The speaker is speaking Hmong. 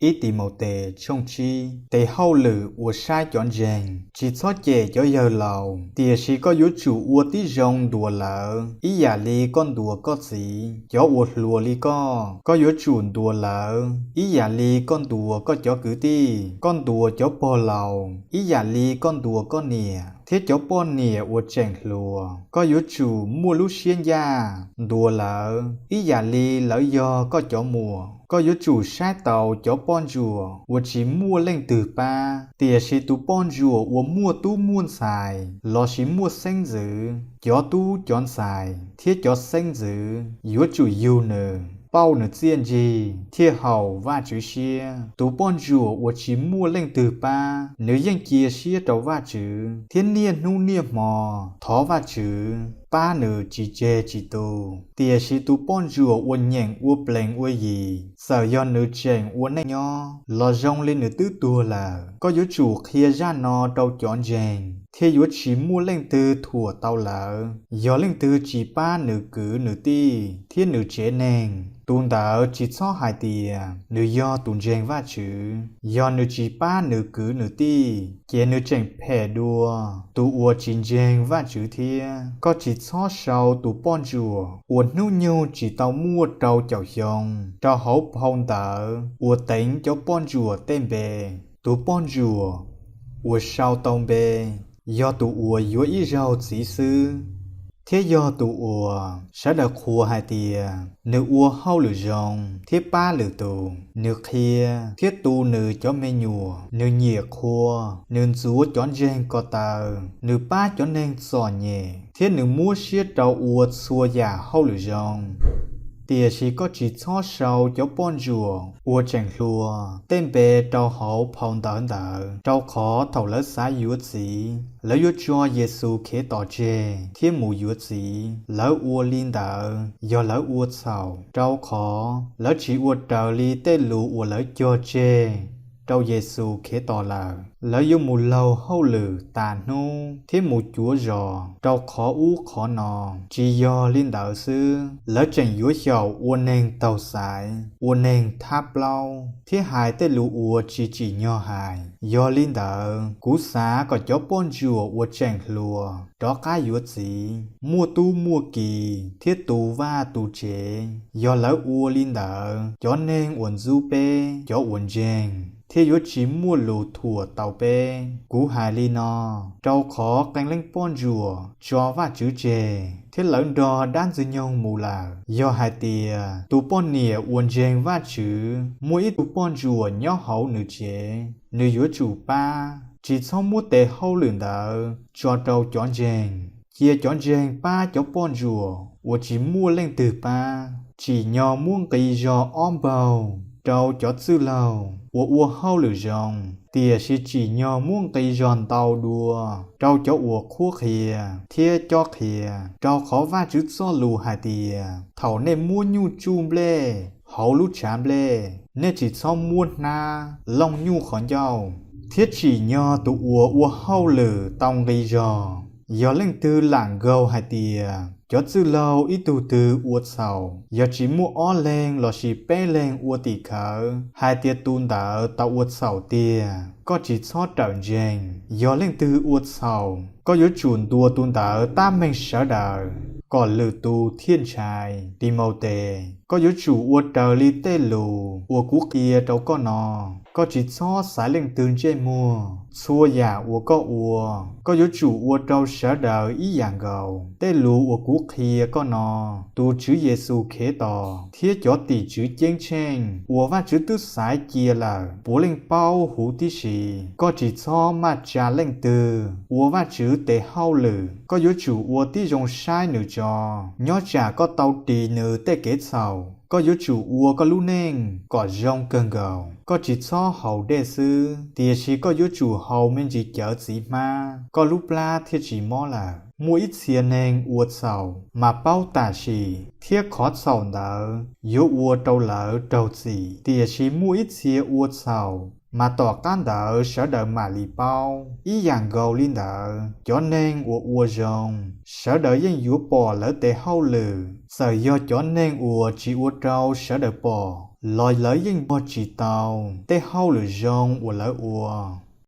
I Timautes tshooj tsib. Tes hauj lwm uas saib cov ntseeg. Tsis txhob cem cov yawg laus, tiam sis koj yuav tsum ua tib zoo ntuas lawv ib yam li koj ntuas koj txiv. Cov uas hluas li koj, koj yuav tsum ntuas lawv ib yam li koj ntuas koj cov kwv tij. Koj ntuas cov pog laus ib yam li koj ntuas koj niam, thiab cov poj niam uas tseem hluas, koj yuav tsum muaj lub siab ncaj ntuas lawv ib yam li lawv yog koj cov muam. Koj yuav tsum saib taus cov poj ntsuam uas tsis muaj leej twg pab, tiam sis tus poj ntsuam uas muaj tub muaj ntxhais lossis muaj xeeb ntxwv, cov tub cov ntxhais thiab cov xeeb ntxwv yuav tsum yug nws, pauj nws txiaj ntsig thiaj haum Vajtswv siab. Tus poj ntsuam uas tsis muaj leej twg pab, nws yeej cia siab rau Vajtswv, thiab niaj hnub niaj hmo thov Vajtswv pab nws tsis tseg tsis tu. Tiam sis tus poj ntsuam uas nyeem ua plees ua yim, txawm yog nws tseem ua neej nyob los zoo li nws twb tuag lawm. Koj yuav tsum qhia zaj no rau cov ntseeg, thiaj yuav tsis muaj leej twg thuam tau lawv. Yog leej twg tsis pab nws kwv nws tij thiab nws tsev neeg, tus ntawd tsis txhob hais tias nws yog tus ntseeg Vajtswv. Yog nws tsis pab nws kwv nws tij, ces nws tseem phem dua tus uas tsis ntseeg Vajtswv thiab. Koj tsis txhob sau tus poj ntsuam uas hnub nyoog tsis tau muaj rau caum xyoo rau hauv phau ntawv uas teev cov poj ntsuam tej npe. Tus poj ntsuam uas sau tau npe yog tus uas yuav ib zaug txiv xwb, thiab yog tus uas sawv daws qhuas hais tias nws ua hauj lwm zoo thiab pab lwm tus, nws qhia thiab tu nws cov me nyuam, nws nyiam qhua, nws ntxuav cov ntseeg ko taw, nws pab cov neeg txom nyem, thiab nws muab siab rau ua txhua yam hauj lwm zoo. Tiam sis koj tsis txhob sau cov poj ntsuam uas tseem hluas tej npe rau hauv phau ntawv ntawd, rau qhov thaum lawv xav yuav txiv, lawv yuav tso Yexus Khetos tseg thiab mus yuav txiv. Lawv ua li ntawd yog lawv ua txhaum, rau qhov lawv tsis ua raws li tej lus uas lawv cog tseg rau Yexus Khetos lawm. Lawv yuav mus laug hauj lwm tas hnub thiab mus cuav zos rau qhov ub qhov no. Tsis yog li ntawd xwb, lawv tseem yuav xyaum ua neeg taug xaiv, ua neeg thab plaub, thiab hais tej lus uas tsis tsim nyog hais. Yog li ntawd, kuv xav kom cov poj ntsuam uas tseem hluas rov qab yuav txiv, muaj tub muaj ki, thiab tu vaj tu tsev. Yog lawv ua li ntawd, cov neeg uas ntxub peb, cov uas ntseeg, thiaj yuav tsis muaj lus thuam tau peb. Kuv hais li no rau qhov qee leej poj ntsuam tso Vajtswv tseg thiab lawv nrog dab Ntxwg nyoog mus lawm. Yog hais tias tus poj niam uas ntseeg Vajtswv muaj ib tug poj ntsuam nyob hauv nws tsev, nws yuav tsum pab. Tsis txhob muab tes hauj lwm ntawd tso rau cov ntseeg. Cia cov ntseeg pab cov poj ntsuam uas tsis muaj leej twg pab. Tsim nyog muab nqi zog ob npaug rau cov txwj laug uas ua hauj lwm zoo, tiam sis tsim nyog muab nqi zog ntau dua rau cov uas qhuab qhia thiab cob qhia. Rau qhov Vajtswv txoj lus hais tias, thaum nej muab nyuj tsuj nplej hauv lub tshav nplej, nej tsis txhob muab hnab looj nyuj qhov ncauj. Thiab tsim nyog tus uas ua hauj lwm tau nqi zog. Yog leej twg lam nkaug hais tias cov txwj laug ib tug twg ua txhaum, yog tsis muaj ob leeg lossis peb leeg ua tim khawv hais tias tus ntawd tau ua txhaum tiag, koj tsis txhob rawm ntseeg. Yog leej twg ua txhaum, koj yuav tsum ntuas tus ntawd tab meeg sawv daws, kom lwm tus thiaj ntshai. Timautes, koj yuav tsum ua raws li tej lus uas kuv qhia rau koj no. Koj tsis txhob xaiv leej twg ntsej muag. Txhua yam uas koj ua, koj yuav tsum ua rau sawv daws ib yam nkaus. Tej lus uas kuv qhia koj no, tus Tswv Yexus Khetos thiab cov tim tswv ceeb tsheej uas Vajtswv twb xaiv cia lawm, puav leej paub huv tib si. Koj tsis txhob maj tsa leej twg ua Vajtswv tes hauj lwm. Koj yuav tsum ua tib zoo saib nws tso, nyob tsam koj tau ris nws tej kev txhaum. Koj yuav tsum ua koj lub neej kom zoo kawg nkaus. Koj tsis txhob haus dej xwb, tiam sis koj yuav tsum haus me ntsis cawv txiv hmab, koj lub plab thiaj tsis mob lawm. Muaj ib txhia neeg ua txhaum mas paub tam sim, thiab qhov txhaum ntawd yuav ua rau lawv raug txim. Tiam sis muaj ib txhia ua txhaum, mas tom qab ntawd sawv daws mam li paub. Ib yam nkaus li ntawd, cov neeg uas ua zoo, sawv daws yeej yuav pom lawv tes hauj lwm. Txawm yog cov neeg uas tsis ua rau sawv daws pom, los lawv yeej muag tsis tau tej hauj lwm zoo uas lawv ua.